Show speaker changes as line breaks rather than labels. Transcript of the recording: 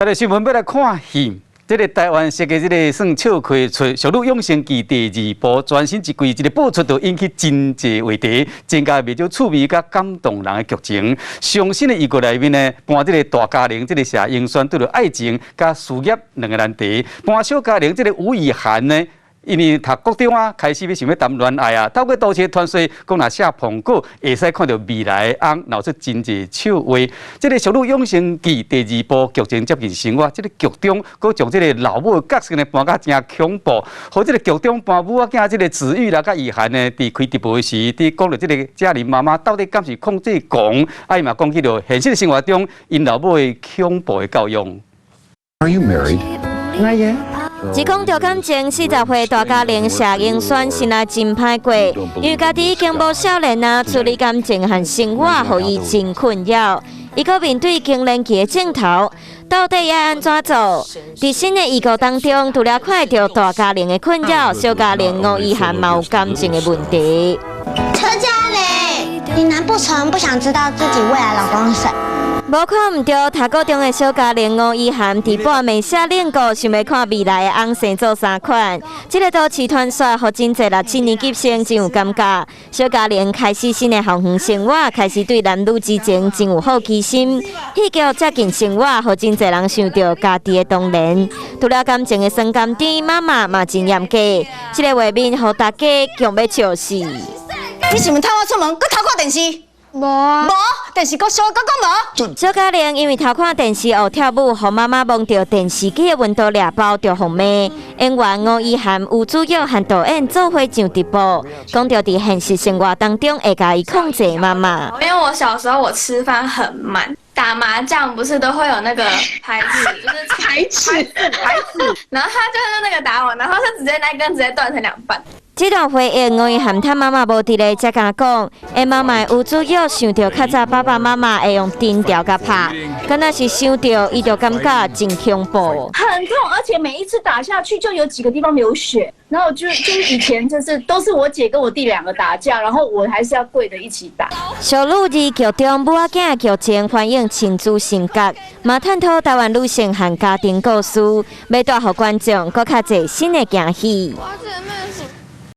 這个新聞欲來看戲，這个台灣式的這个算笑詼出《淑女養成記》第二部全新一季，這个播出就引起真濟話題，增加袂少趣味佮感動人的劇情。上新的預告內面呢，扮這个大嘉玲，這个謝盈萱對著愛情佮事業兩个難題；扮小嘉玲這个吳雨涵呢，因為讀國中啊，開始欲想欲談戀愛啊，透過都市傳說講若謝蘋果會使看著未來的翁，鬧出真濟笑話。這个《淑女養成記》第二部劇情接近生活，這个劇中閣將這個老母的角色呢扮甲誠恐怖，予這个劇中扮母仔囝這个子玉啦，佮雨涵呢，佇開直播時，佇講著這个嘉玲媽媽到底敢是控制狂，啊伊嘛講起著現實生活中𪜶老母的恐怖的教養。
Are you married?
Not yet.
一講著感情，40歲大嘉玲謝盈萱心內真歹過，因為家己已經無少年啊，處理感情和生活，予伊真困擾。伊閣面對更年期的症頭，到底欲按怎做？佇新的預告當中，除了看著大嘉玲的困擾，小嘉玲吳雨涵嘛有感情的問題。
陳嘉玲，你難不成不想知道自己未來老公是誰？
無看毋著，讀高中的小嘉玲吳雨涵佇半暝寫靈告，想欲看未來的翁生做啥款。這个都市傳說，予真濟67年級生真有感覺。小嘉玲開始新的校園生活，開始對男女之情真有好奇心。戲劇接近生活，予真濟人想著家己的童年。除了感情的酸甘甜，媽媽嘛真嚴格。這个畫面予大家強欲笑死。
你是毋是趁我出門，閣偷看電視？
無啊。
無，電視閣燒，閣講無。
小嘉玲因為偷看電視學跳舞，予媽媽摸著電視機的溫度掠包，就予罵。演員吳雨涵、吳祖玉和導演做伙上直播，講著佇現實生活當中會共伊控制媽媽。
因為我小時候我吃飯很慢，打麻將不是都會有那個牌子，就是
牌子牌子，
然後他就用那個打我，然後就直接那根直接斷成兩半。
這段回憶，吳雨涵他媽媽無佇咧，才敢講。𪜶媽媽吳祖玉想著較早爸爸媽媽會用藤條共拍，敢若是想著，伊就感覺真恐怖。
很痛，而且每一次打下去就有幾個地方流血，然後就是以前就是都是我姐跟我弟兩個打架，然後我還是要跪著一起打。
淑女二劇中母仔囝劇情反映親子性格，嘛探討台灣女性和家庭故事，欲帶予觀眾閣較濟新的驚喜。